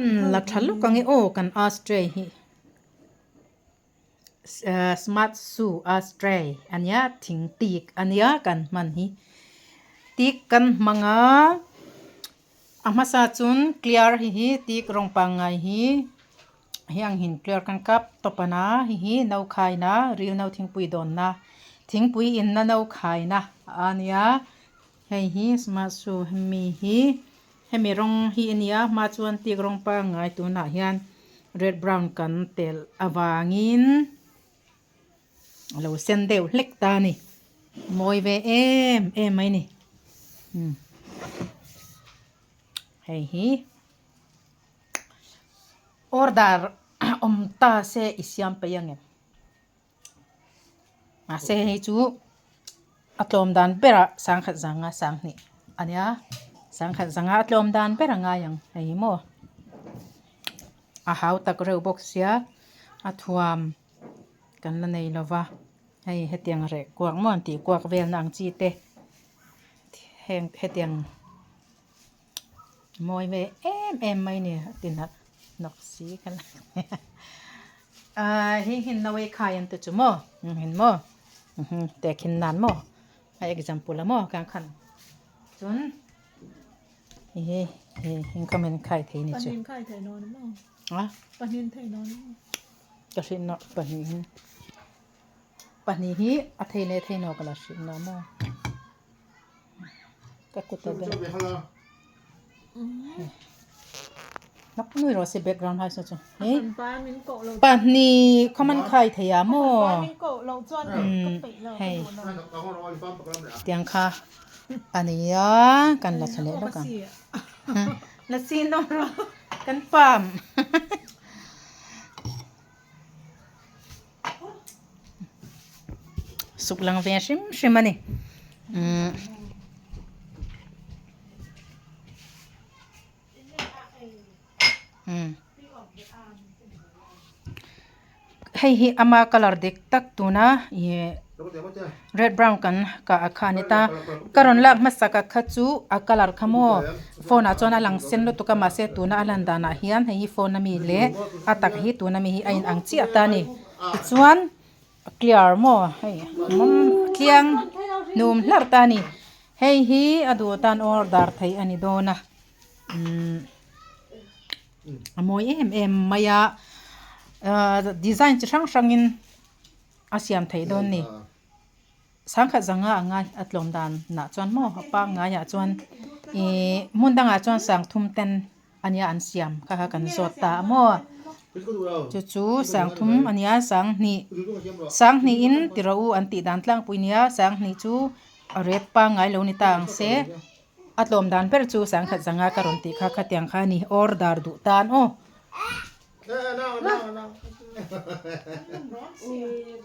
Kan la tha luk ang e aw kan astray hi smart shoe astray a nia thing tik a nia kan hman hi tik kan hmang a a hmasa chun clear hi hi tik rawng pangngai hi heng hin clear kan kap tawp a na hei hi no khaina ril no thingpui dawnna thingpui inna no khaina a nia hei hi smart shoe hemi hi hemi rawng hi a nia hma chuan tik rawng pangngai tunah hian red brown kan telh avangin a lo sen deuh hlek ta a ni mawi ve em em mai a ni umm hei hi. Order awm ta se i siam peih ang em? Mahse hei chu a tlawm dan berah sangkhat zanga sanghnih a nia sangkhat zanga a tlawm dan ber a ngai ang hei hi maw a hau tak reuh bawk sia a thuam kan la nei lo va hei hetiang reh kuak maw an tih kuak velna ang chi te heng hetiang. Mawi ve em em mai ni a ti nalh nawk si ka la ah heng hi no ei khai an ti chu maw hin maw tehkhin nan maw a example a maw kang khan chuan hei hi heng kha min khai thei ni chu a ka hrilh nawk pahnih hi pahnih hi a thei leh thei nawk ka la hrilh nawk maw. Ka kut a beng nak nui rawh se background hai saw chu he pahnih khaw man khai thei a maw hei tiang kha a nia kan la thla leh lawk ang la sin dawn rawh kan pam Suk lang ve hrim hrim a ni umm umm hei hi ama colour dik tak tuna ih red brown kan kah a kha a ni ta ka rawn lak hmasak a kha chu a colour kha maw phone ah chuan a lang sen lutuk a mahse tuna a lan danah hian hei hi phone ami leh a tak hi tuna mi hi a inang chiah ta a ni tichuan clear maw hei tliang hnum hlarh ta a ni hei hi a duh tan order theih a ni dawn a umm a mawi em em mai a ahh design chi hrang hrangin a siam theih dawn a ni. Sangkhat zanga a ngai a tlawm dan nah chuan maw a pangngaiah chuan ihh hmun dangah chuan sangthum ten a nia an siam kha kha kan zawt ta a maw chu chu sangthum a nia sanghnih sanghnihin ti rawh u an tih dan tlangpui a nia sanghnih chu a ret pangngai lo ni ta ang se a tlawm dan ber chu sangkhat zanga ka rawn tih kha khatiang kha a ni order duh tan aw.